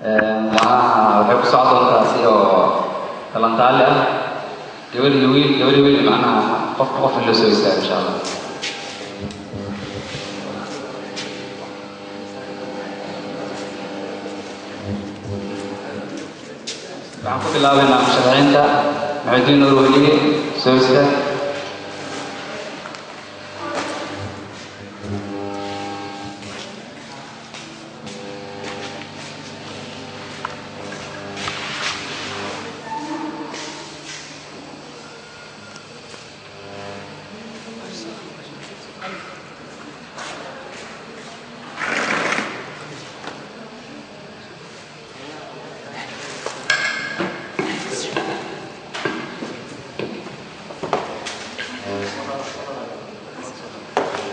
Macnaha waxay ku socon doontaa si oo talantaali ah, gabar iyo wiil, gabar iyo wiil, macnaha qofka qof in loo soo istaago insha Allah. Waxaan ku bilaabaynaa musharaxiinta. Muxudiin Nuur Weliye, soo istaag.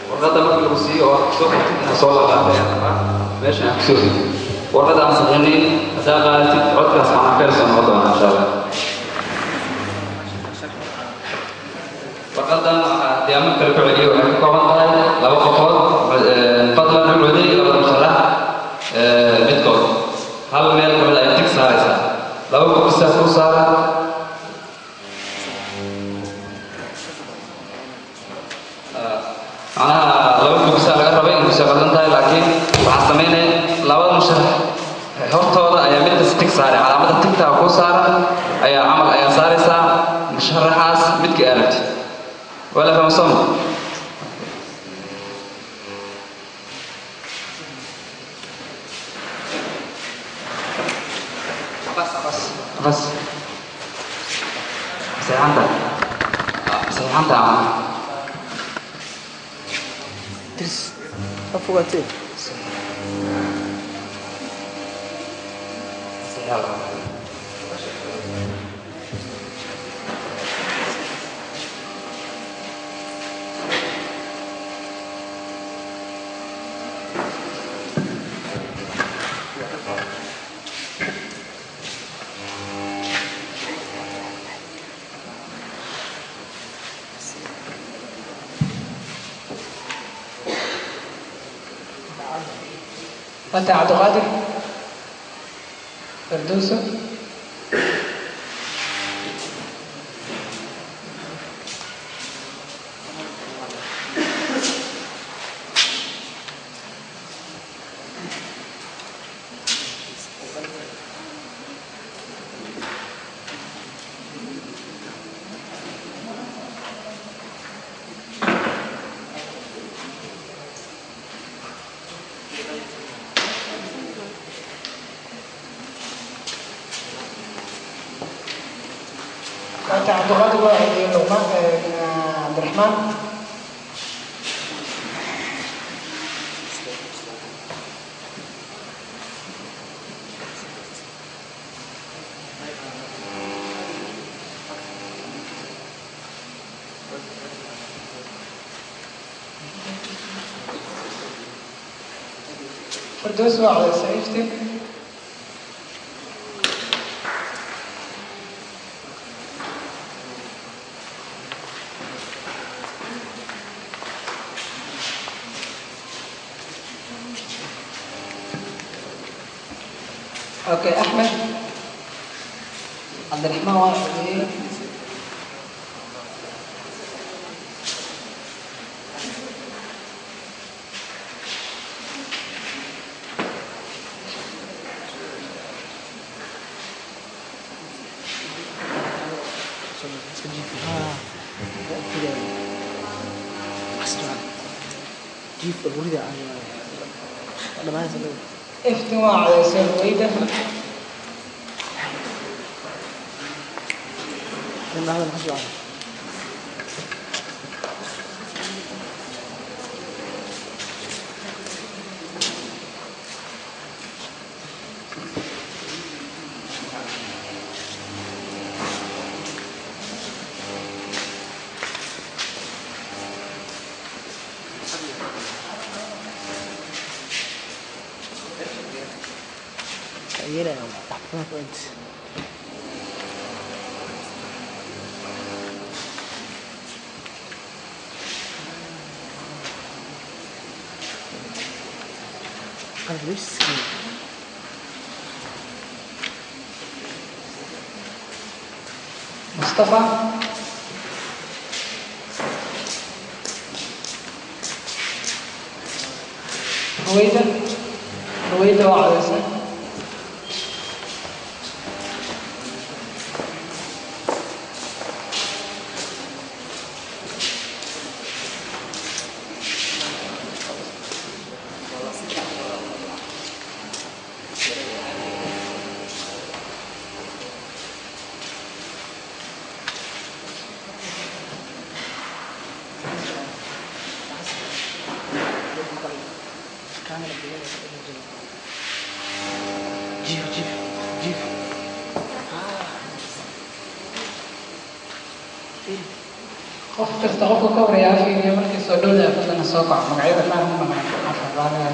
Warqadda marka lagu siiyo oo aad soo qortid inaad soo laqaatay ayaa rabaa, meesha aan kusoo ridid. Warqadda aan saxiixnayn haddaa qaadatid, codkaas macnaa feel soo noqon doonaa insha Allah. Warqadan waxaa haddii aan mar kale ku celiyo, waxay ka kooban tahay laba qofood. Fadlan u coday labada musharax midkood, hal meel kamid ayaa tig saaraysaa, laba bokisaa kuu saaran. Macnaha laba bokisaa laga rabay in kusoo qaldan tahay, laakiin waxaa samaynaya labada musharax hortooda ayaa mid kasta tig saaray. Calaamada tigtaa kuu saaran ayaa camal ayaa saaraysaa musharaxaas midka aad rabtid. Waa la fahamsan? Cabas, Cabas, Cabas, saxiixanta, saxiixanta ama Idris, ha fogaatee. Saxiixa. Maanta Cabdiqaadir, Firdowso. Maanta Cabdiqaadir waa iyo Luqmaan Cabdiraxmaan. Firdowso waa codaysay Iftiin. Okay, Axmed Cabdiraxmaan waa codeeyey. Iftiin waa codaysay Ruwayda. Mustafa. Ruwayda. Ruwayda waa codaysay. Qof kasta qofka ka horeeya ha fiiriyo, markii soo dhowdaa fadlan soo kaco. Magacyada qaar ma naqaan, afar raaliga.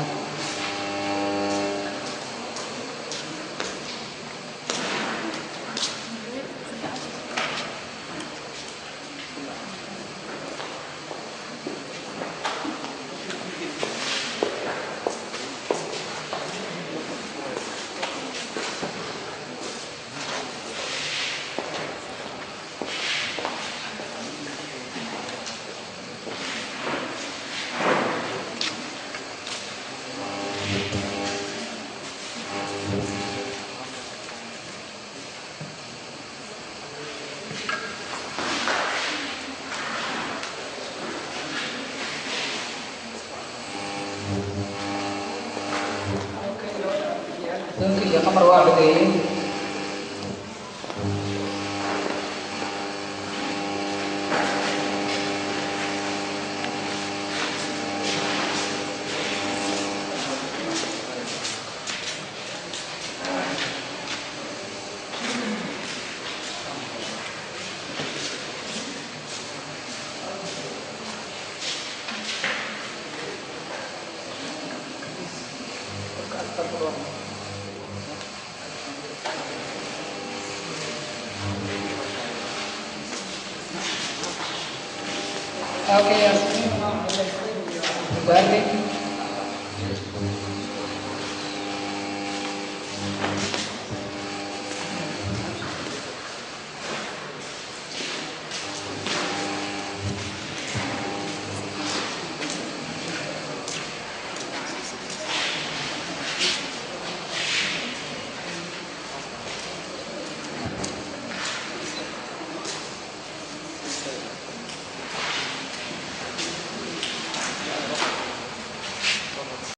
Doonka iyo Qamar waa codeeyey. Okay, Yasmin waa codeysay iyo Cabdibaari.